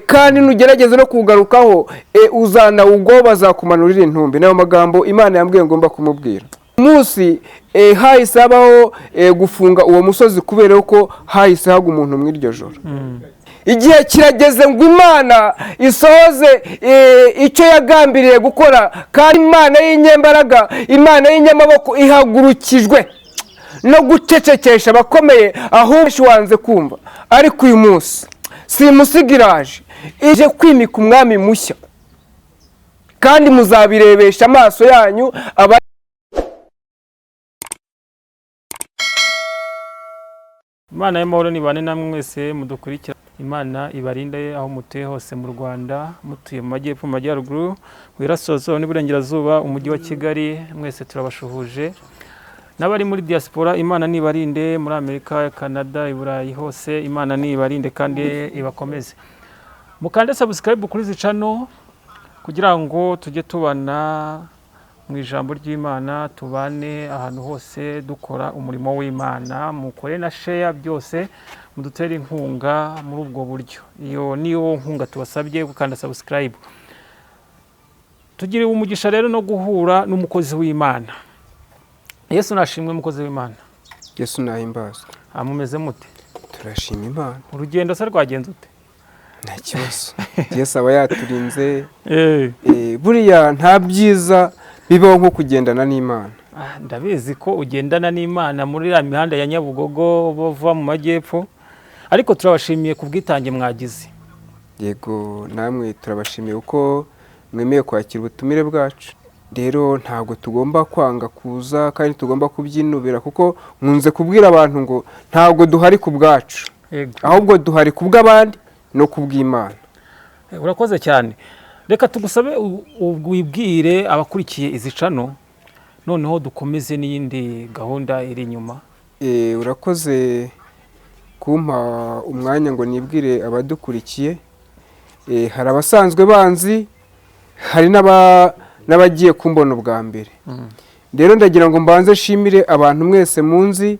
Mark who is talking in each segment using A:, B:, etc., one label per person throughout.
A: Kandi nugerageza no kuwugarukaho, uzanawugwaho, bazakumanurira intumbi. N'ayo magambo Imana yambwiye ngomba kumubwira. Umunsi hahise habaho gufunga uwo musozi kubera ko hahise hagwa umuntu muri iryo joro. Igihe kirageze ngo Imana isohoze icyo yagambiriye gukora, kandi Imana y'inyembaraga, Imana y'inyamaboko ihagurukijwe no gucecekesha abakomeye, ahubwo wanze kumva. Ariko uyu munsi simusiga iraje, ije kwimika umwami mushya, kandi muzabirebesha amaso yanyu aba.
B: Imana y'amahoro nibane namwe mwese mudukurikira. Imana ibarinde aho mutuye hose mu Rwanda, mutuye mu majyepfo, mu majyaruguru, mu burasirazuba n'iburengerazuba, umujyi wa Kigali, mwese turabashuhuje. N'abari muri diaspora, Imana nibarinde, muri Amerika, Canada, i Burayi hose, Imana nibarinde kandi ibakomeze. Mukande subscribe kuri izi channel kugira ngo tujye tubana mu ijambo ry'Imana, tubane ahantu hose dukora umurimo w'Imana. Mukore na share, byose mudutere inkunga muri ubwo buryo. Iyo niyo nkunga tubasabye, gukanda subscribe. Tugiriwe umugisha rero no guhura n'umukozi w'Imana. Yesu nashimwe, mukozi w'Imana.
A: Yesu nahimbazwe.
B: Mumeze mute?
A: Turashima Imana.
B: Urugendo se rwagenze ute?
A: Nta kibazo, Yesu aba yaturinze. Buriya nta byiza bibaho nko kugendana n'Imana.
B: Ndabizi ko ugendana n'Imana muri iriya mihanda ya Nyabugogo bava mu majyepfo, ariko turabashimiye ku bwitange mwagize.
A: Yego, namwe turabashimiye uko mwemeye kwakira ubutumire bwacu. Rero ntabwo tugomba kwanga kuza, kandi tugomba kubyinubira, kuko nkunze kubwira abantu ngo ntabwo duhari ku bwacu, ahubwo duhari ku bw'abandi no ku bw'Imana.
B: Urakoze cyane. Reka tugusabe wibwire abakurikiye izi channel, noneho dukomeze n'iyindi gahunda iri inyuma.
A: Urakoze kumpa umwanya ngo nibwire abadukurikiye. Hari abasanzwe banzi, hari n'abagiye kumbona ubwa mbere. Rero ndagira ngo mbanze nshimire abantu mwese munzi.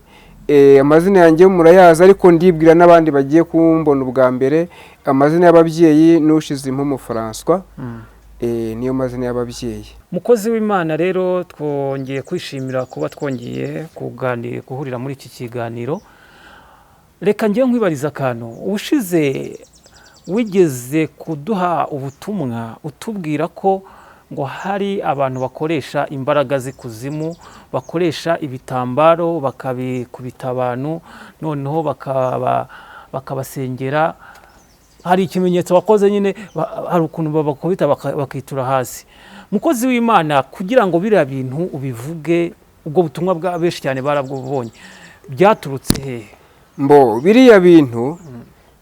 A: Amazina yanjye murayazi, ariko ndibwira n'abandi bagiye kumbona ubwa mbere. Amazina y'ababyeyi n'Ushize Impumu François, niyo mazina y'ababyeyi.
B: Mukozi w'Imana, rero twongeye kwishimira kuba twongeye kuganira, guhurira muri iki kiganiro. Reka njye nkwibariza akantu. Ubushize wigeze kuduha ubutumwa utubwira ko ngo hari abantu bakoresha imbaraga z'ikuzimu, bakoresha ibitambaro bakabikubita abantu, noneho bakabasengera. Hari ikimenyetso wakoze nyine, hari ukuntu babakubita bakitura hasi. Mukozi w'Imana, kugira ngo biriya bintu ubivuge, ubwo butumwa bwa benshi cyane barabwubonye, byaturutse hehe?
A: Mbo biriya bintu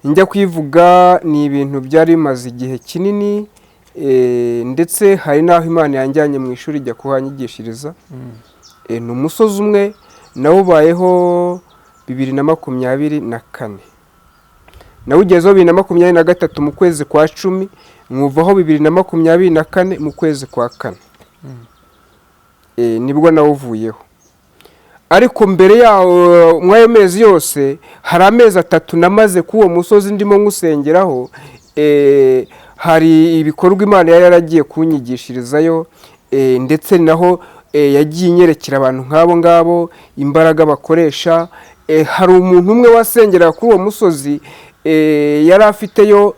A: njya kwivuga ni ibintu byari bimaze igihe kinini, ndetse hari n'aho Imana yanjyanye mu ishuri ijya kuhanyigishiriza. Ni umusozi umwe nawubayeho 2024, nawugezeho 2023 mu kwezi kwa 10, nywuvaho 2024 mu kwezi kwa 4. Nibwo nawuvuyeho. Ariko mbere yaho, muri ayo mezi yose, hari amezi 3 namaze kuri uwo musozi ndimo nywusengeraho. Hari ibikorwa Imana yari yaragiye kunyigishirizayo, ndetse naho yagiye inyerekera abantu nk'abo ngabo imbaraga bakoresha. Hari umuntu umwe wasengeraga kuri uwo musozi, yari afiteyo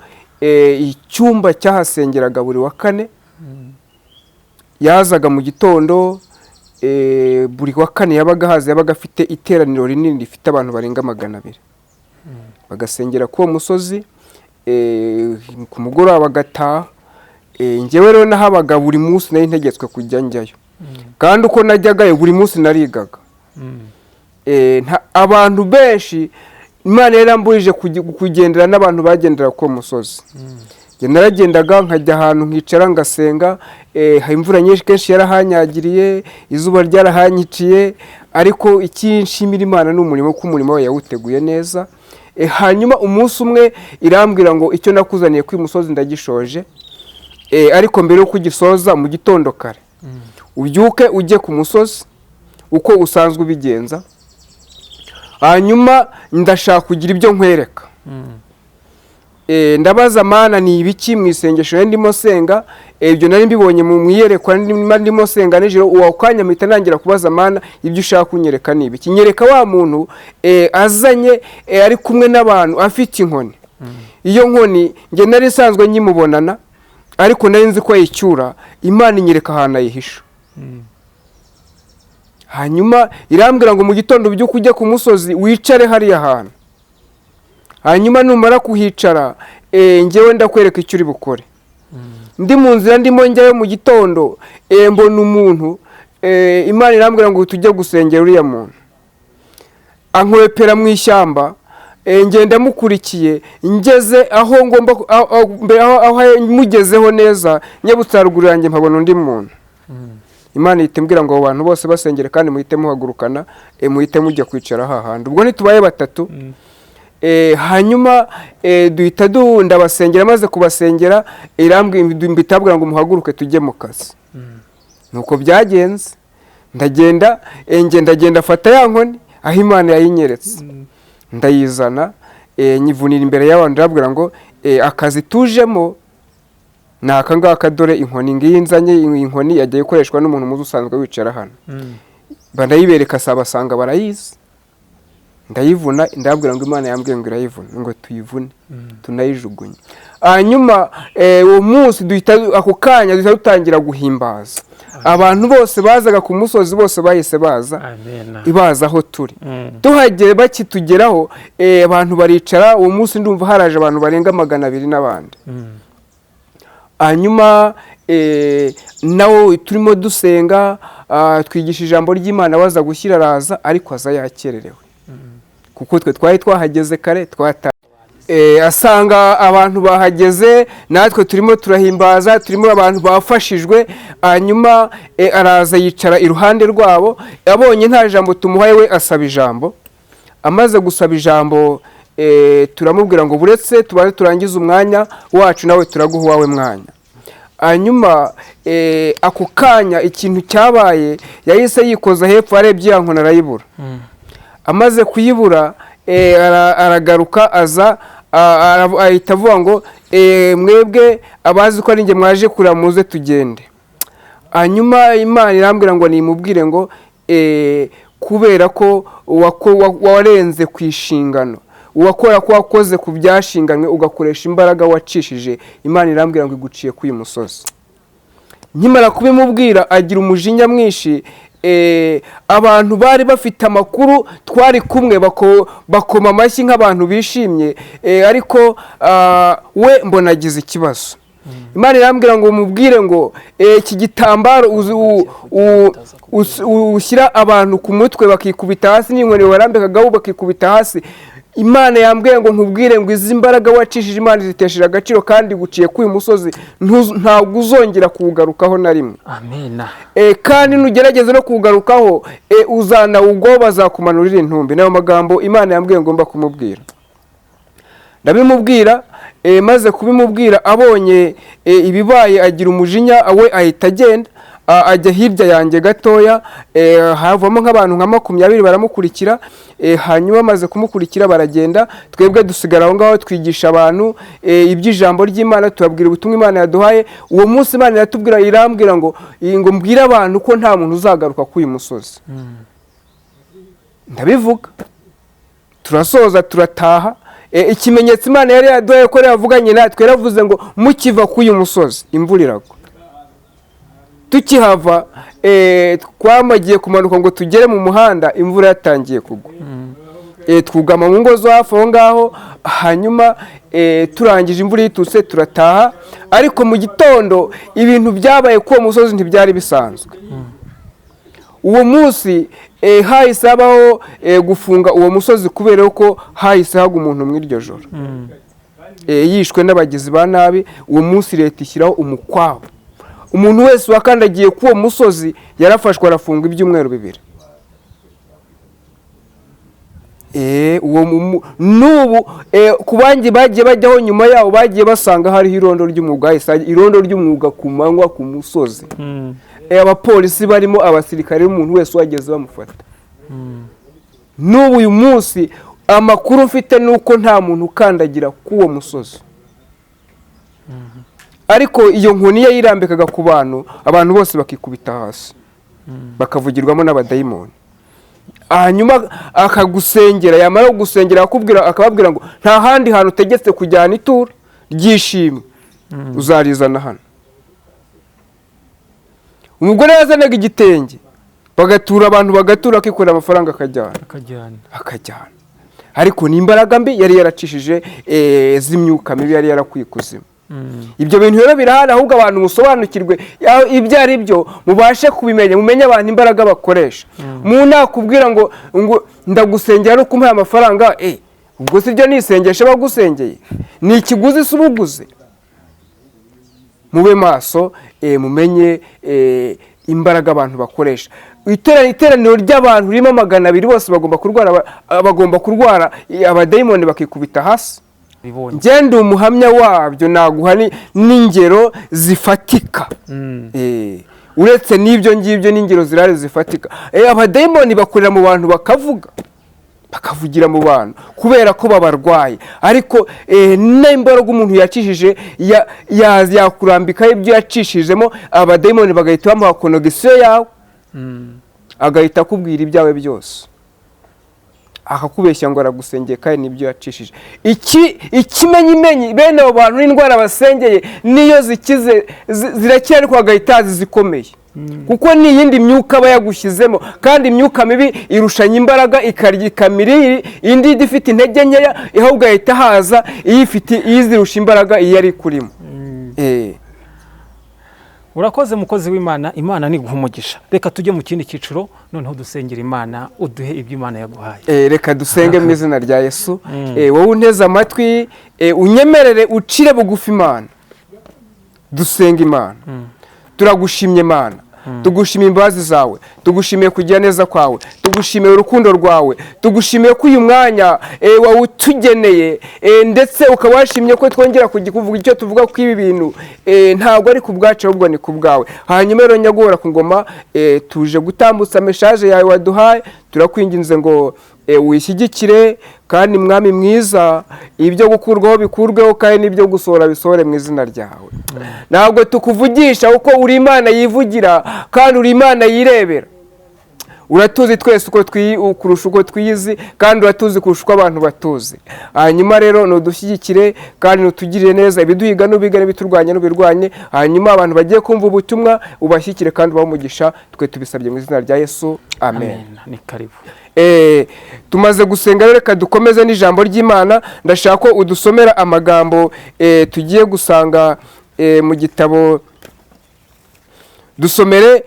A: icyumba cyahasengeraga buri wa kane. Yazaga mu gitondo, buri wa kane yabaga ahazi, yabaga afite iteraniro rinini rifite abantu barenga 200, bagasengera kuri uwo musozi, ku mugoroba bagataha. Njyewe rero nahabaga buri munsi, nari ntegetswe kujya njyayo, kandi uko najyagayo buri munsi narigaga. Abantu benshi Imana yarambujije kugendera n'abantu bagendera kuri uwo musozi. Njye naragendaga nkajya ahantu nkicara ngasenga. Imvura nyinshi kenshi yarahanyagiriye, izuba ryarahanyiciye, ariko ikinshimira Imana ni umurimo, kuko umurimo we yawuteguye neza. Hanyuma umunsi umwe irambwira ngo icyo nakuzaniye kuri musozi ndagishoje, ariko mbere yo kugisoza, mu gitondo kare ubyuke ujye ku musozi uko usanzwe ubigenza, hanyuma ndashaka kugira ibyo nkwereka. Ndabaza Mana ni ibiki mu isengesho nari ndimo senga. Ibyo nari mbibonye mu iyerekwa ndimo senga nijoro. Uwo kanya mpita ntangira kubaza Mana, ibyo ushaka kunyereka ni ibiki? Nyereka wa muntu azanye, ari kumwe n'abantu, afite inkoni. Iyo nkoni njye nari isanzwe nyimubonana, ariko nari nzi ko ayicyura. Imana inyereka ahantu ayihisha. Hanyuma irambwira ngo mu gitondo ubyuke ujye ku musozi, wicare hariya hantu. Hanyuma numara kuhicara, njyewe ndakwereka icyo uri bukore. Ndi mu nzira ndimo njyayo mu gitondo, mbona umuntu. Imana irambwira ngo tujye gusengera uriya muntu. Ankwepera mu ishyamba, ngenda mukurikiye. Ngeze aho ngomba mbere aho mugezeho neza, nyabutse haruguru yanjye mpabona undi muntu. Imana ihita imbwira ngo abo bantu bose basengere kandi muhite muhagurukana, muhite mujya kwicara hahandi. Ubwo ntitubaye batatu? Hanyuma duhita ndabasengera. Maze kubasengera, irambwira, mbitabwira ngo muhaguruke tujye mu kazi. Nuko byagenze. Ndagenda, ngenda afata ya nkoni aho Imana yayinyeretse, ndayizana, nyivunira imbere y'abantu. Ndababwira ngo akazi tujemo ni aka ngaka, dore inkoni ngiyi nzanye. Inkoni yagiye ikoreshwa n'umuntu muzi usanzwe wicara hano. Banayibereka, basanga barayizi. Ndayivuna, ndababwira ngo Imana yambwiye ngo irayivuna, ngo tuyivune tunayijugunye. Hanyuma uwo munsi duhita, ako kanya duhita dutangira guhimbaza. Abantu bose bazaga ku musozi bose bahise baza,
B: Amen.
A: ibaza aho turi. Tuhagere, bakitugeraho, abantu baricara. Uwo munsi ndumva haraje abantu barenga 200 n'abandi. Hanyuma nawo turimo dusenga, twigisha ijambo ry'Imana. Baza gushyira, araza, ariko aza yakererewe kuko twe twari twahageze kare. Twata asanga abantu bahageze, natwe turimo turahimbaza, turimo, abantu bafashijwe. Hanyuma araza yicara iruhande rwabo. Abonye nta jambo tumuhaye, we asaba ijambo. Amaze gusaba ijambo, turamubwira ngo buretse tubanze turangize umwanya wacu, nawe turaguha uwawe mwanya. Hanyuma ako kanya ikintu cyabaye, yahise yikoza hepfo, arebye ya nkoni arayibura. Amaze kuyibura, aragaruka aza, ahita avuga ngo mwebwe abazi ko ari njye mwaje kureba, muze tugende. Hanyuma Imana irambwira ngo nimubwire ngo kubera ko warenze ku inshingano, uwakora ko wakoze ku byashinganywe, ugakoresha imbaraga wacishije, Imana irambwira ngo iguciye kuri uyu musozi. Nkimara kubimubwira agira umujinya mwinshi. Abantu bari bafite amakuru twari kumwe bakoma amashyi nk'abantu bishimye, ariko we mbona agize ikibazo. Imana irambwira ngo mubwire ngo iki gitambaro ushyira abantu ku mutwe bakikubita hasi, n'inkoni barambikagaho bakikubita hasi, Imana yambwiye ngo nkubwire ngo izi mbaraga wacishije Imana zitesheje agaciro, kandi guciye kuri uyu musozi, ntabwo uzongera kuwugarukaho na rimwe.
B: Amena.
A: Kandi nugerageza no kuwugarukaho, uzanawugwaho bazakumanurira intumbi. Nayo magambo Imana yambwiye ngomba kumubwira. Ndabimubwira. Maze kubimubwira, abonye ibibaye agira umujinya, we ahita agenda, ajya hirya yanjye gatoya. Havamo nk'abantu nka 20 baramukurikira. Hanyuma amaze kumukurikira baragenda, twebwe dusigara aho ngaho, twigisha abantu iby'ijambo ry'Imana, tubabwira ubutumwa Imana yaduhaye. Uwo munsi Imana iratubwira, irambwira ngo mbwire abantu ko nta muntu uzagaruka kuri uyu musozi. Ndabivuga, turasoza, turataha. Ikimenyetso Imana yari yaduhaye ko yavuganye natwe, yaravuze ngo mukiva kuri uyu musozi imvura iragwa. Tukihava, twamagiye kumanuka ngo tugere mu muhanda, imvura yatangiye kugwa. Twugama mu ngo zo hafi aho ngaho. Hanyuma turangije, imvura yitutse, turataha. Ariko mu gitondo ibintu byabaye kuri uwo musozi ntibyari bisanzwe. Uwo munsi hahise habaho gufunga uwo musozi kubera ko hahise hagwa umuntu muri iryo joro, yishwe n'abagizi ba nabi. Uwo munsi leta ishyiraho umukwabo, umuntu wese wakandagiye kuri uwo musozi yarafashwe arafungwa ibyumweru 2. Uwo n'ubu ku bandi bagiye bajyaho nyuma yawo, bagiye basanga hariho irondo ry'umwuga, hahise irondo ry'umwuga ku manywa ku musozi. Abapolisi barimo, abasirikare, umuntu wese uhageze bamufata. N'ubu uyu munsi amakuru mfite ni uko nta muntu ukandagira k'uwo musozi. Ariko iyo nkoni ye yirambikaga ku bantu, abantu bose bakikubita hasi, bakavugirwamo n'abadayimoni. Hanyuma akagusengera, yamara kugusengera akakubwira, akababwira ngo nta handi hantu utegetse kujyana ituro ry'ishimwe, uzarizana hano. Umugore yazanaga igitenge, bagatura, abantu bagatura, akikorera amafaranga akajyana.
B: Akajyana.
A: Akajyana. Ariko ni imbaraga mbi yari yaracishije, z'imyuka mibi yari yarakuye ikuzimu. Ibyo bintu rero birahari, ahubwo abantu musobanukirwe ibyo ari byo, mubashe kubimenya, mumenye abantu imbaraga bakoresha. Mu nakubwira ngo ndagusengera no kumuha amafaranga, ubwo si byo nisengesha bagusengeye, ni ikiguzi se ubuguze? Mube maso, mumenye imbaraga abantu bakoresha. Iteraniro ry'abantu ririmo 200 bose bagomba kurwara, bagomba kurwara, abadayimoni bakikubita hasi.
B: Bibonye.
A: Ngende umuhamya wabyo, naguha n'ingero zifatika. Uretse n'ibyo ngibyo, n'ingero zirahari zifatika. Abadayimoni bakorera mu bantu, bakavuga, bakavugira mu bantu kubera ko babarwaye. Ariko n'imbaraga umuntu yacishije yakurambikaho ibyo yacishijemo, abadayimoni bagahita bamuha connexion yawe, agahita akubwira ibyawe byose, akakubeshya ngo aragusengeye kandi nibyo yacishije. Iki ikimenyimenyi, bene abo bantu n'indwara basengeye niyo zikize, zirakira, ariko hagahita haza izikomeye, kuko ni iyindi myuka aba yagushyizemo. Kandi imyuka mibi irushanya imbaraga, ikarya ikamira indi ifite intege nkeya, ahubwo hahita haza iyifite, iyizirusha imbaraga iyo ari kurimo.
B: Urakoze mukozi w'Imana, Imana niguha umugisha. Reka tujye mu kindi cyiciro noneho dusengera Imana, uduhe ibyo Imana yaguhaye.
A: Reka dusenge mu izina rya Yesu. Wowe unteze amatwi, unyemerere ucire bugufi Imana, dusenga Imana. Turagushimye Imana, tugushimiye imbabazi zawe, tugushimiye kugira neza kwawe, tugushimiye urukundo rwawe, tugushimiye ko uyu mwanya wawutugeneye, ndetse ukaba washimye ko twongera kujya kuvuga icyo tuvuga ko ibi bintu ntabwo ari ku bwacu, ahubwo ni ku bwawe. Hanyuma rero nyaguhora ku ngoma, tuje gutambutsa message yawe waduhaye. Turakwinginze ngo wishyigikire, kandi mwami mwiza, ibyo gukurwaho bikurweho, kandi n'ibyo gusohora bisohore mu izina ryawe. Ntabwo tukuvugisha, kuko uri Imana yivugira kandi uri Imana yirebera. Uratuzi twese uko kurusha uko twiyizi, kandi uratuzi kurusha uko abantu batuzi. Hanyuma rero nudushyigikire kandi nutugirire neza, ibiduhiga n'ubiga, n'ibiturwanya n'ubirwanye. Hanyuma abantu bagiye kumva ubutumwa ubashyigikire kandi ubahe umugisha. Twe tubisabye mu izina rya Yesu, amen.
B: Amen. Ni karibu.
A: Tumaze gusenga rero, reka dukomeze n'ijambo ry'Imana. Ndashaka ko udusomera amagambo tugiye gusanga mu gitabo, dusomere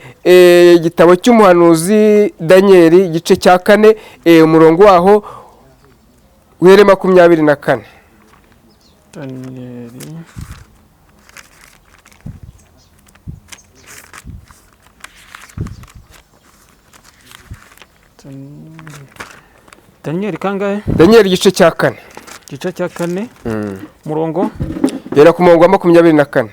A: igitabo cy'umuhanuzi Daniel, igice cya 4, umurongo waho uhere 24.
B: Daniel Daniel kangahe?
A: Daniel igice cya 4.
B: Igice cya 4. Umurongo?
A: Gera ku murongo wa 24.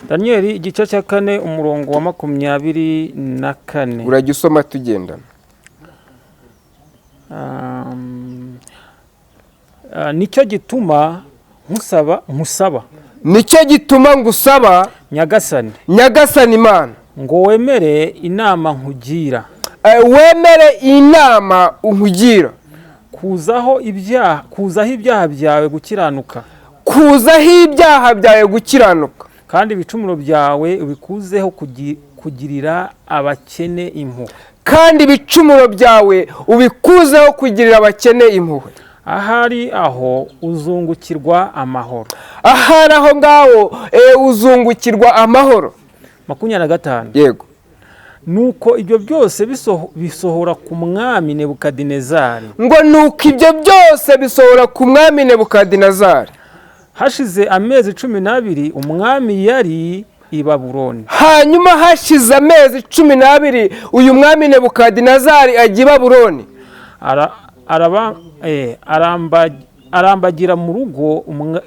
B: Daniel igice cya 4 umurongo wa 24.
A: Urajya usoma tugendana.
B: Nicyo gituma nkusaba.
A: Nicyo gituma ngusaba
B: Nyagasani.
A: Nyagasani Imana.
B: Ngo wemere inama nkugira.
A: Wemere inama unkugira.
B: Kuzaho ibyaha byawe gukiranuka.
A: Kuzaho ibyaha byawe gukiranuka.
B: Kandi ibicumuro byawe ubikuzeho kugirira abakene impuhwe.
A: Kandi ibicumuro byawe ubikuzeho kugirira abakene impuhwe.
B: Ahari aho uzungukirwa amahoro.
A: Ahari aho ngaho uzungukirwa amahoro.
B: 25.
A: Yego.
B: Nuko ibyo byose bisohora ku mwami Nebukadinezari.
A: Ngo nuko ibyo byose bisohora ku mwami Nebukadinezari.
B: Hashize amezi 12 umwami yari i Babuloni.
A: Hanyuma hashize amezi 12 uyu mwami Nebukadinezari ajya i Babuloni.
B: Arambagira mu rugo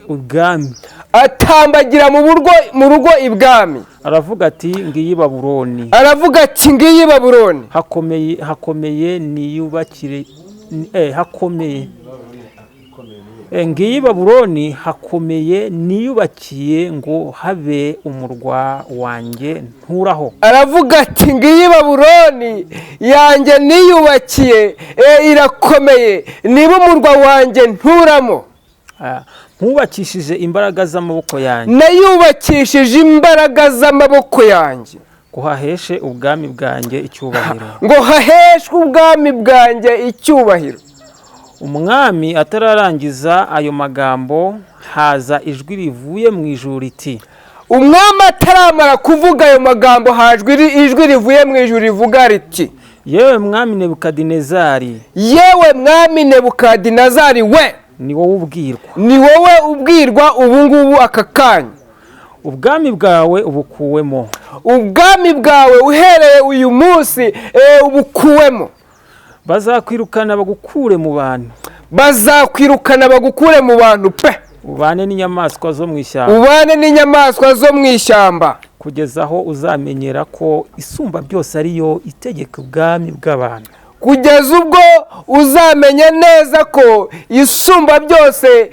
B: ubwami.
A: Atambagira mu rugo ibwami.
B: Aravuga ati ngiyi Babuloni.
A: Aravuga ati ngiyi Babuloni.
B: Hakomeye niyubakire, hakomeye. Ngiyi Babuloni hakomeye niyubakiye ngo habe umurwa wanjye nturaho.
A: Aravuga ati ngiyi Babuloni yanjye niyubakiye, irakomeye, niba umurwa wanjye nturamo.
B: Nkubakishije imbaraga z'amaboko yanjye.
A: Nayubakishije imbaraga z'amaboko yanjye.
B: Ngo haheshe ubwami bwanjye icyubahiro.
A: Ngo haheshwe ubwami bwanjye icyubahiro.
B: Umwami atararangiza ayo magambo, haza ijwi rivuye mu ijuru riti:
A: Umwami ataramara kuvuga ayo magambo, hajwe ijwi rivuye mu ijuru rivuga riti:
B: Yewe mwami Nebukadinezari,
A: Yewe mwami Nebukadinezari we,
B: ni wowe ubwirwa.
A: Ni wowe ubwirwa ubu ngubu aka kanya.
B: Ubwami bwawe ubukuwemo.
A: Ubwami bwawe uhereye uyu munsi ubukuwemo.
B: Bazakwirukana bagukure mu bantu.
A: Bazakwirukana bagukure mu bantu pe.
B: Ubane n'inyamaswa zo mu ishyamba.
A: Ubane n'inyamaswa zo mu ishyamba.
B: Kugeza aho uzamenyera ko Isumba byose ariyo itegeka ubwami bw'abantu.
A: Kugeza ubwo uzamenya neza ko Isumba byose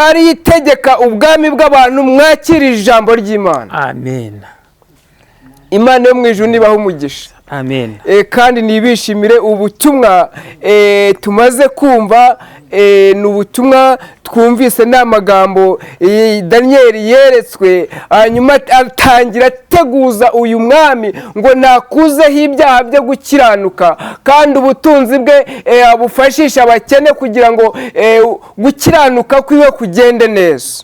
A: ari itegeka ubwami bw'abantu. Mwakira ijambo ry'Imana.
B: Amen.
A: Imana yo mu ijuru nibaha umugisha.
B: Amen.
A: Kandi nibishimire ubutumwa tumaze kumva. Ni ubutumwa twumvise, ni amagambo Daniyeli yeretswe, hanyuma atangira ateguza uyu mwami ngo nakuzeho ibyaha byo gukiranuka, kandi ubutunzi bwe abufashisha abakene kugira ngo gukiranuka kwiwe kugende neza.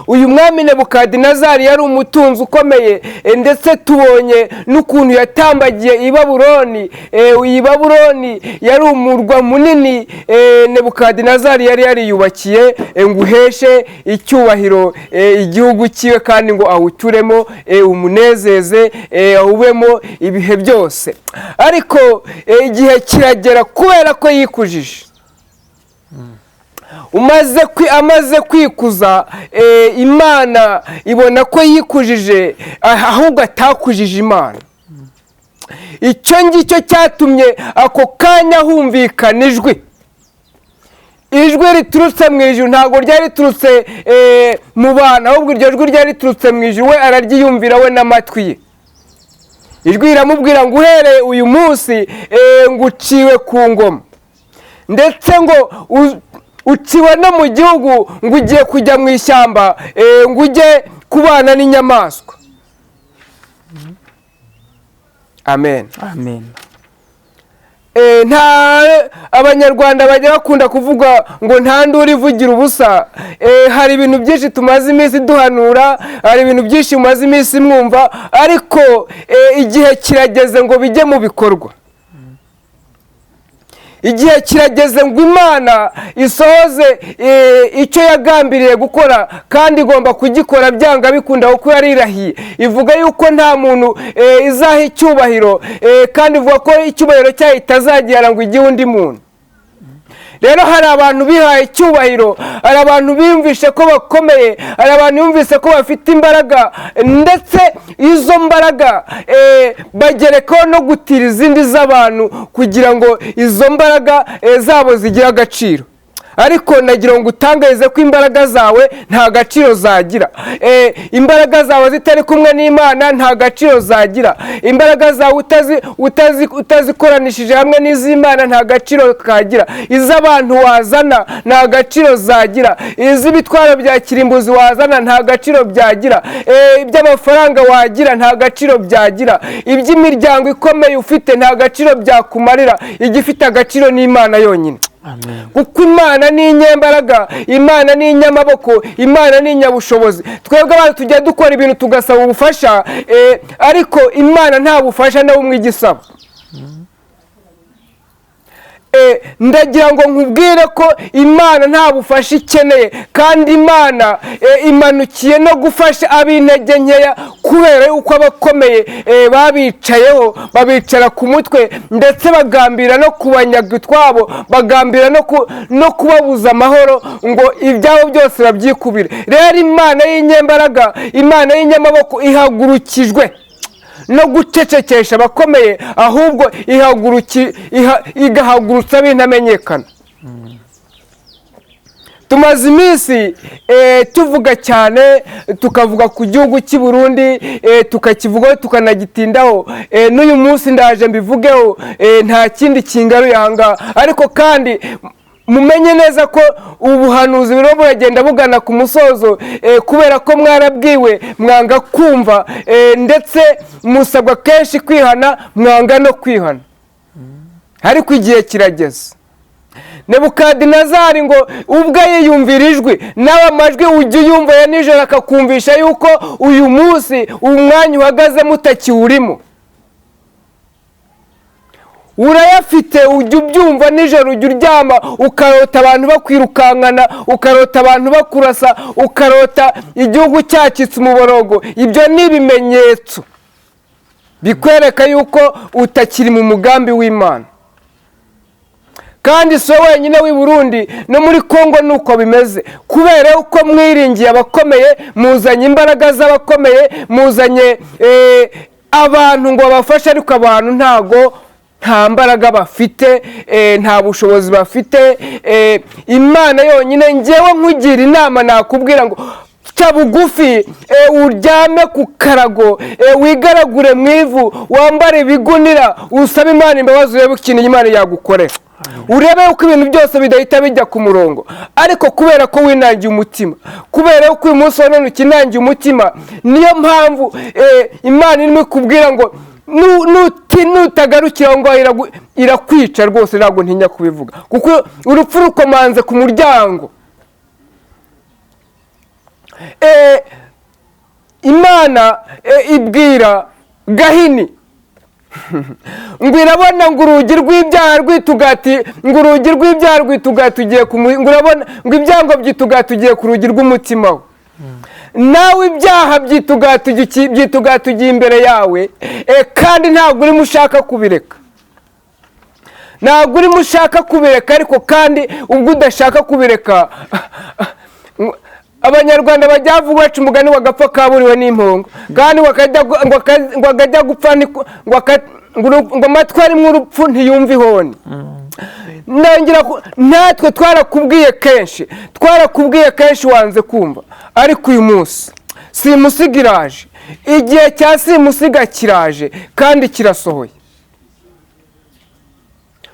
A: Uyu mwami Nebukadinezari yari umutunzi ukomeye, ndetse tubonye n'ukuntu yatambagiye i Babuloni. Iyi Babuloni yari umurwa munini Nebukadinezari yari yariyubakiye ngo uheshe icyubahiro igihugu cyiwe, kandi ngo awuturemo, umunezeze, awubemo ibihe byose. Ariko igihe kiragera, kubera ko yikujije, amaze kwikuza, Imana ibona ko yikujije, ahubwo atakujije Imana. Icyo ngicyo cyatumye ako kanya humvikana ijwi riturutse mu ijuru. Ntabwo ryari riturutse mu bantu, ahubwo iryo jwi ryari riturutse mu ijuru, we araryiyumvira we n'amatwi ye. Ijwi riramubwira ngo uhereye uyu munsi ngo uciwe ku ngoma, ndetse ngo uciwe no mu gihugu, ngo ugiye kujya mu ishyamba, ngo ujye kubana n'inyamaswa. Amen.
B: Amen.
A: Nta Abanyarwanda bajya bakunda kuvuga ngo nta nduru ivugira ubusa. Hari ibintu byinshi tumaze iminsi duhanura, hari ibintu byinshi mumaze iminsi mwumva, ariko igihe kirageze ngo bijye mu bikorwa. Igihe kirageze ngo Imana isohoze icyo yagambiriye gukora, kandi igomba kugikora byanga bikunda, kuko yarirahiye. Ivuga yuko nta muntu izaha icyubahiro, kandi ivuga ko icyubahiro cyayo itazagihara ngo igihe undi muntu. Rero hari abantu bihaye icyubahiro, hari abantu biyumvishe ko bakomeye, hari abantu biyumvise ko bafite imbaraga, ndetse izo mbaraga bagerekaho no gutira izindi z'abantu kugira ngo izo mbaraga zabo zigire agaciro. Ariko nagira ngo utangarize ko imbaraga zawe nta gaciro zagira. Imbaraga zawe zitari kumwe n'Imana nta gaciro zagira. Imbaraga zawe utazikoranishije hamwe n'iz'Imana nta gaciro kagira. Iz'abantu wazana nta gaciro zagira. Iz'ibitwaro bya kirimbuzi wazana nta gaciro byagira. Iby'amafaranga wagira nta gaciro byagira. Iby'imiryango ikomeye ufite nta gaciro byakumarira. Igifite agaciro ni Imana yonyine. Kuko Imana ni inyembaraga, Imana ni inyamaboko, Imana ni inyabushobozi. Twebwe abantu tujya dukora ibintu tugasaba ubufasha, ariko Imana nta bufasha na bumwe igisaba. Ndagira ngo nkubwire ko Imana nta bufasha ikeneye, kandi Imana imanukiye no gufasha ab'intege nkeya, kubera yuko abakomeye babicayeho, babicara ku mutwe, ndetse bagambira no kubanyaga utwabo, bagambira no kubabuza amahoro ngo ibyabo byose babyikubire. Rero Imana y'inyembaraga, Imana y'inyamaboko ihagurukijwe no gucecekesha abakomeye, ahubwo igahagurutsa bintamenyekana. Tumaze iminsi tuvuga cyane, tukavuga ku gihugu cy'i Burundi, tukakivugaho tukanagitindaho. N'uyu munsi ndaje mbivugeho, nta kindi kingaruye aha ngaha. Ariko kandi mumenye neza ko ubuhanuzi buriho buragenda bugana ku musozo, kubera ko mwarabwiwe mwanga kumva, ndetse musabwa kenshi kwihana mwanga no kwihana, ariko igihe kirageze. Nebukadinezari ngo ubwe yiyumvira ijwi, nawe amajwi ujya uyumva ya nijoro akakumvisha yuko uyu munsi umwanya uhagazemo utakiwurimo. Urayafite, ujya ubyumva nijoro, ujya uryama ukarota abantu bakwirukankana, ukarota abantu bakurasa, ukarota igihugu cyacitse umuborogo. Ibyo ni ibimenyetso bikwereka yuko utakiri mu mugambi w'Imana. Kandi si wowe wenyine w'i Burundi, no muri Kongo ni uko bimeze, kubera yuko mwiringiye abakomeye, muzanye imbaraga z'abakomeye, muzanye abantu ngo babafashe, ariko abantu ntago nta mbaraga bafite, nta bushobozi bafite. Imana yonyine, ngewe nkugira inama, nakubwira ngo ca bugufi, uryame ku karago, wigaragure mu ivu, wambare ibigunira, usabe Imana imbabazi, urebe ikintu Imana yagukorera, urebe yuko ibintu byose bidahita bijya ku murongo. Ariko kubera ko winangiye umutima, kubera yuko uyu munsi wa none ukinangiye umutima, niyo mpamvu Imana irimo ikubwira ngo nutagarukira aho ngaho irakwica rwose. Ntabwo ntinya kubivuga kuko urupfu rukomanze ku muryango. Imana ibwira Gahini ngo irabona ngo urugi rw'ibyaha rwitugati, ngo urugi rw'ibyaha rwitugatugiye ku ngo urabona ngo ibyango byitugatugiye ku rugi rw'umutima we. Nawe ibyaha byitugatugiye imbere yawe, kandi ntabwo urimo ushaka kubireka, ntabwo urimo ushaka kubireka. Ariko kandi ubwo udashaka kubireka, Abanyarwanda bajya bavuga, baca umugani ngo agapfa kaburiwe n'impongo, kandi ngo akajya gupfa ngo amatwi arimo urupfu ntiyumve ihoni. Natwe twarakubwiye kenshi, twarakubwiye kenshi, wanze kumva. Ariko uyu munsi simusiga iraje, igihe cya simusiga kiraje kandi kirasohoye.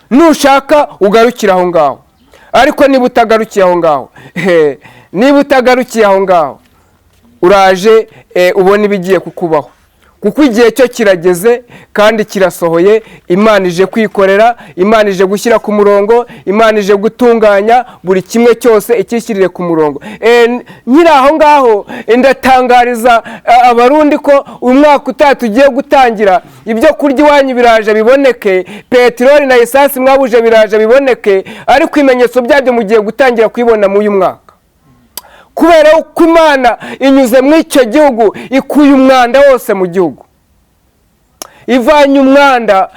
A: Nushaka ugarukire aho ngaho, ariko niba utagarukiye aho ngaho, niba utagarukiye aho ngaho, uraje ubona ibigiye kukubaho, kuko igihe cyo kirageze kandi kirasohoye. Imana ije kwikorera, Imana ije gushyira ku murongo, Imana ije gutunganya buri kimwe cyose ikishyirire ku murongo. Nkiri aho ngaho, ndatangariza Abarundi ko umwaka utaha tugiye gutangira, ibyo kurya iwanyu biraje biboneke, peteroli na esansi mwabuje biraje biboneke, ariko ibimenyetso byabyo mugiye gutangira kubibona muri uyu mwaka, kubera ko Imana inyuze muri icyo gihugu ikuye umwanda wose mu gihugu, ivanye umwanda,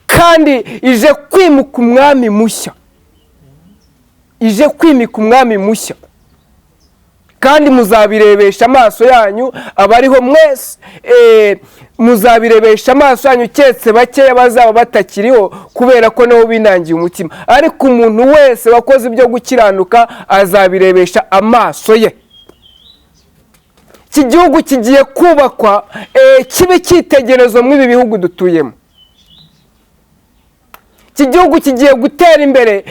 A: kandi ije kwimika umwami mushya, ije kwimika umwami mushya, kandi muzabirebesha amaso yanyu. Abariho mwese muzabirebesha amaso yanyu, keretse bakeya bazaba batakiriho kubera ko nabo binangiye umutima. Ariko umuntu wese wakoze ibyo gukiranuka azabirebesha amaso ye. Iki gihugu kigiye kubakwa, kibe icyitegererezo muri ibi bihugu dutuyemo. Iki gihugu kigiye gutera imbere,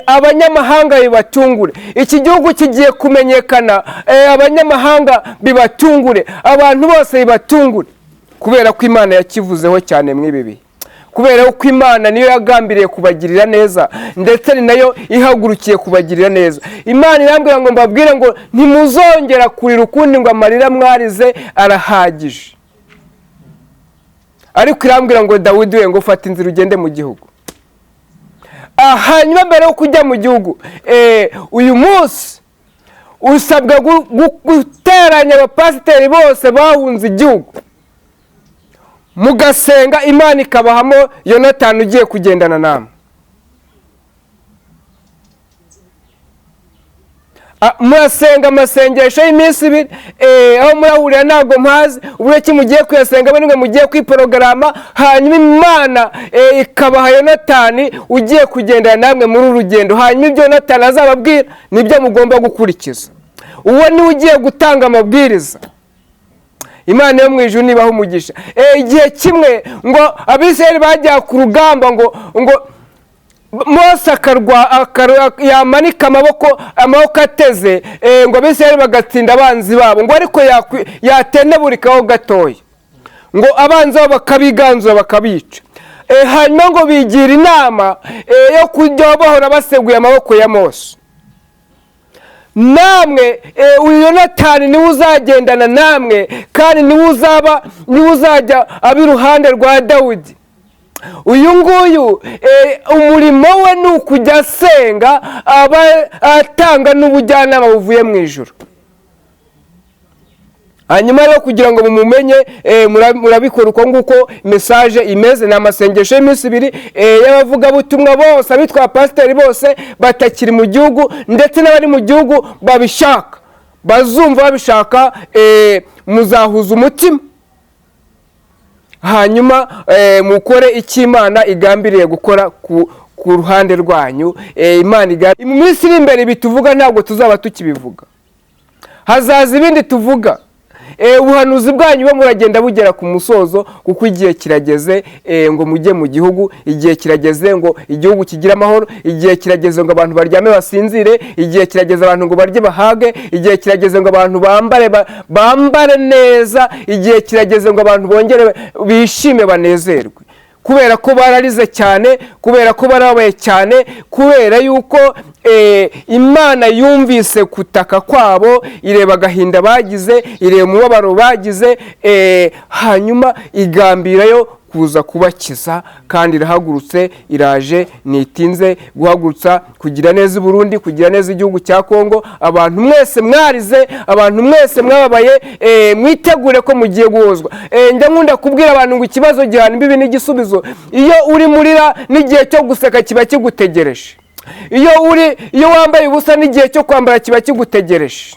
A: abanyamahanga bibatungure. Iki gihugu kigiye kumenyekana, abanyamahanga bibatungure, abantu bose bibatungure, kubera ko Imana yakivuzeho cyane muri ibi bihe, kubera ko Imana niyo yagambiriye kubagirira neza, ndetse ni nayo ihagurukiye kubagirira neza. Imana irambwira ngo mbabwire ngo ntimuzongera kurira ukundi, ngo amarira mwarize arahagije. Ariko irambwira ngo Dawidi we, ngo ufate inzira ugende mu gihugu. Hanyuma mbere yo kujya mu gihugu, uyu munsi usabwa guteranya abapasiteri bose bahunze igihugu, mugasenga Imana ikabahamo Yonatani ugiye kugendana namwe. Murasenga amasengesho y'iminsi 2, aho murahurira ntabwo mpazi uburyo ki mugiye kuyasenga, nimwe mugiye kwiporogaramu, hanyuma Imana ikabaha Yonatani ugiye kugendana namwe muri uru rugendo. Hanyuma ibyo Yonatani azababwira nibyo mugomba gukurikiza. Uwo niwe ugiye gutanga amabwiriza. Imana yo mu ijuru nibaha umugisha. Igihe kimwe ngo Abisirayeli bajya ku rugamba, ngo Mose akarwa, yamanika amaboko ateze, ngo Abisirayeli bagatsinda abanzi babo, ngo ariko yateneburikaho gatoya, ngo abanzi babo bakabiganzura, bakabica. Hanyuma ngo bigira inama yo kujya bahora baseguye amaboko ya Mose. Namwe uyu Yonatani niwe uzagendana namwe, kandi niwe uzajya aba iruhande rwa Dawidi. Uyu nguyu umurimo we ni ukujya asenga, aba atanga n'ubujyanama buvuye mu ijuru. Hanyuma rero kugira ngo mumumenye, murabikora uko nguko message imeze. Ni amasengesho y'iminsi 2 y'abavugabutumwa bose, abitwa pasiteri bose batakiri mu gihugu, ndetse n'abari mu gihugu babishaka, bazumva babishaka, muzahuza umutima, hanyuma mukore icyo Imana igambiriye gukora ku ruhande rwanyu. Imana mu minsi iri imbere ibi tuvuga ntabwo tuzaba tukibivuga, hazaza ibindi tuvuga. Ubuhanuzi bwanyu bo muragenda bugera ku musozo, kuko igihe kirageze ngo mujye mu gihugu, igihe kirageze ngo igihugu kigire amahoro, igihe kirageze ngo abantu baryame basinzire, igihe kirageze abantu ngo barye bahage, igihe kirageze ngo abantu bambare neza, igihe kirageze ngo abantu bongere bishime banezerwe, kubera ko bararize cyane, kubera ko barababaye cyane, kubera yuko Imana yumvise kutaka kwabo, ireba agahinda bagize, ireba umubabaro bagize, hanyuma igambirayo kuza kubakiza, kandi irahagurutse, iraje, ntitinze guhagurutsa kugira neza i Burundi, kugira neza igihugu cya Kongo. Abantu mwese mwarize, abantu mwese mwababaye, mwitegure ko mugiye guhozwa. Njya nkunda kubwira abantu ngo ikibazo gihana imbibi n'igisubizo. Iyo uri murira, n'igihe cyo guseka kiba kigutegereje. Iyo wambaye ubusa, n'igihe cyo kwambara kiba kigutegereje.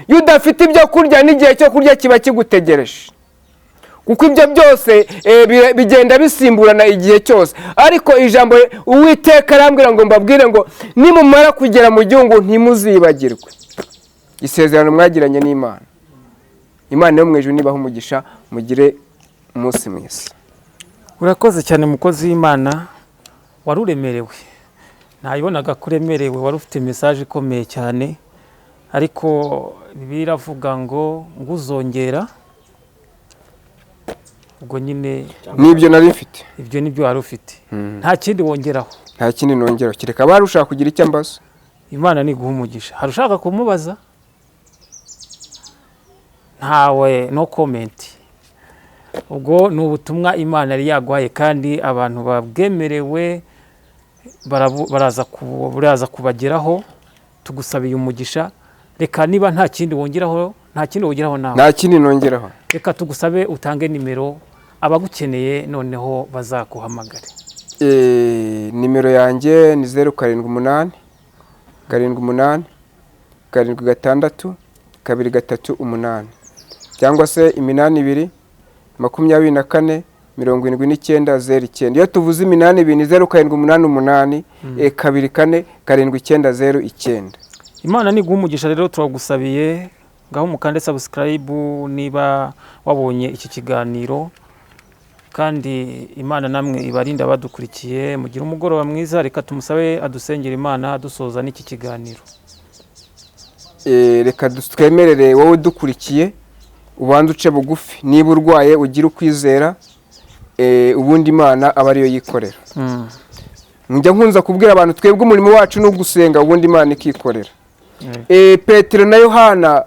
A: Iyo udafite ibyo kurya, n'igihe cyo kurya kiba kigutegereje, kuko ibyo byose bigenda bisimburana igihe cyose. Ariko ijambo Uwiteka arambwira ngo mbabwire ngo nimumara kugera mu gihugu, ntimuzibagirwe isezerano mwagiranye n'Imana. Imana yo mu ijuru nibaha umugisha, mugire umunsi mwiza.
B: Urakoze cyane, mukozi w'Imana. Wari uremerewe, ntayibonaga ko uremerewe, wari ufite message ikomeye cyane, ariko Bibiliya iravuga ngo uzongera ubwo nyine.
A: N'ibyo nari mfite.
B: Ibyo nibyo wari ufite, nta kindi wongeraho?
A: Nta kindi nongeraho, kereka abari ushaka kugira icyo ambaza.
B: Imana niguha umugisha. Hari ushaka kumubaza? Ntawe? No comment. Ubwo ni ubutumwa Imana yari yaguhaye, kandi abantu babwemerewe baraza kubageraho. Tugusabiye umugisha. Reka niba nta kindi wongeraho, nta kindi wongeraho nawe?
A: Nta kindi nongeraho.
B: Reka tugusabe utange nimero, abagukeneye noneho bazaguhamagare.
A: Nimero yanjye ni 078 78 76 238, cyangwa se 8 2 24 79 09. Iyo tuvuze 8 2, ni 0788 24 79 09.
B: Imana niguha umugisha. Rero turagusabiye, ngaho mukande subscribe niba wabonye iki kiganiro, kandi Imana namwe ibarinda abadukurikiye. Mugire umugoroba mwiza. Reka tumusabe adusengera Imana dusoza n'iki kiganiro.
A: Reka twemerere wowe udukurikiye ubanze uce bugufi, niba urwaye ugire ukwizera, ubundi Imana aba ariyo yikorera. Njya nkunza kubwira abantu, twebwe umurimo wacu ni ugusenga, ubundi Imana ikikorera. Petero na Yohana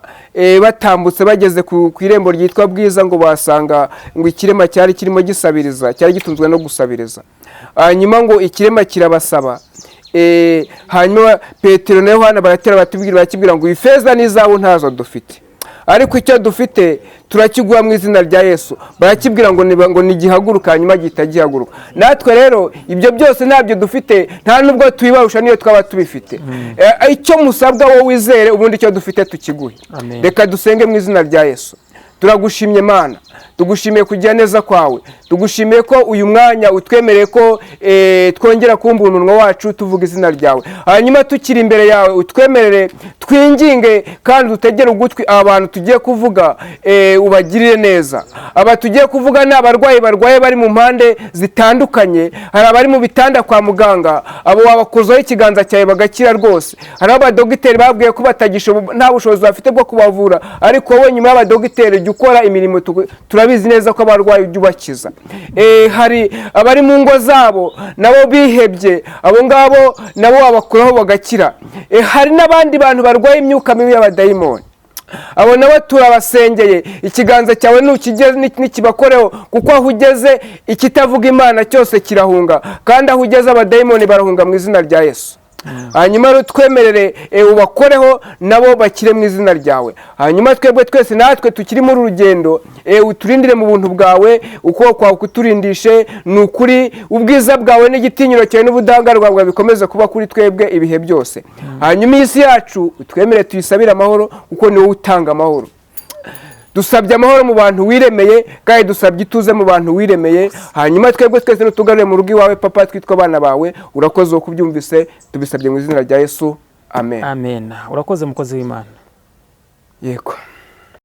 A: batambutse bageze ku irembo ryitwa Bwiza, ngo basanga ngo ikirema cyari kirimo gisabiriza, cyari gitunzwe no gusabiriza. Hanyuma ngo ikirema kirabasaba. Hanyuma Petero na Yohana baratera, batubwira, barakibwira ngo ifeza n'izahabu ntazo dufite. Ariko icyo dufite turakiguha mu izina rya Yesu. Barakibwira ngo ngo nigihaguruka, hanyuma gihita gihaguruka. Natwe rero ibyo byose ntabyo dufite, nta nubwo tubibarusha niyo twaba tubifite. Icyo musabwa, wowe wizere, ubundi icyo dufite tukiguhe.
B: Amen.
A: Reka dusenge mu izina rya Yesu. Turagushimye Mana, tugushimiye kugira neza kwawe, tugushimiye ko uyu mwanya utwemereye ko twongera kumbura umunwa wacu tuvuga izina ryawe. Hanyuma tukiri imbere yawe, utwemerere twinginge kandi dutegere ugutwi aba bantu tugiye kuvuga, ubagirire neza. Aba tugiye kuvuga ni abarwayi barwaye bari mu mpande zitandukanye. Hari abari mu bitanda kwa muganga, abo wabakozaho ikiganza cyawe bagakira rwose. Hari abadogiteri babwiye ko nta bushobozi bafite bwo kubavura, ariko wowe nyuma y'abadogiteri jya ukora imirimo, turabizi neza ko abarwayi ujya ubakiza. Hari abari mu ngo zabo nabo bihebye, abo ngabo nabo wabakuraho bagakira. Hari n'abandi bantu barwaye imyuka mibi y'abadayimoni, abo nabo turabasengeye, ikiganza cyawe nikibakoreho, kuko aho ugeze ikitavuga Imana cyose kirahunga, kandi aho ugeze abadayimoni barahunga mu izina rya Yesu. Hanyuma rero twemerere ubakoreho nabo bakire mu izina ryawe. Hanyuma twebwe twese natwe tukiri muri uru rugendo, uturindire mu buntu bwawe, ukuboko kwawe kuturindishe. Ni ukuri ubwiza bwawe n'igitinyiro cyawe n'ubudahangarwa bwawe bikomeze kuba kuri twebwe ibihe byose. Hanyuma iyi si yacu utwemere tuyisabire amahoro, kuko ni wowe utanga amahoro. Dusabye amahoro mu bantu wiremeye, kandi dusabye ituze mu bantu wiremeye. Hanyuma twebwe twese nutugarure mu rugo iwawe Papa, twitwa abana bawe. Urakoze uko ubyumvise, tubisabye mu izina rya Yesu, amen.
B: Amen. Urakoze, mukozi w'Imana.
A: Yego.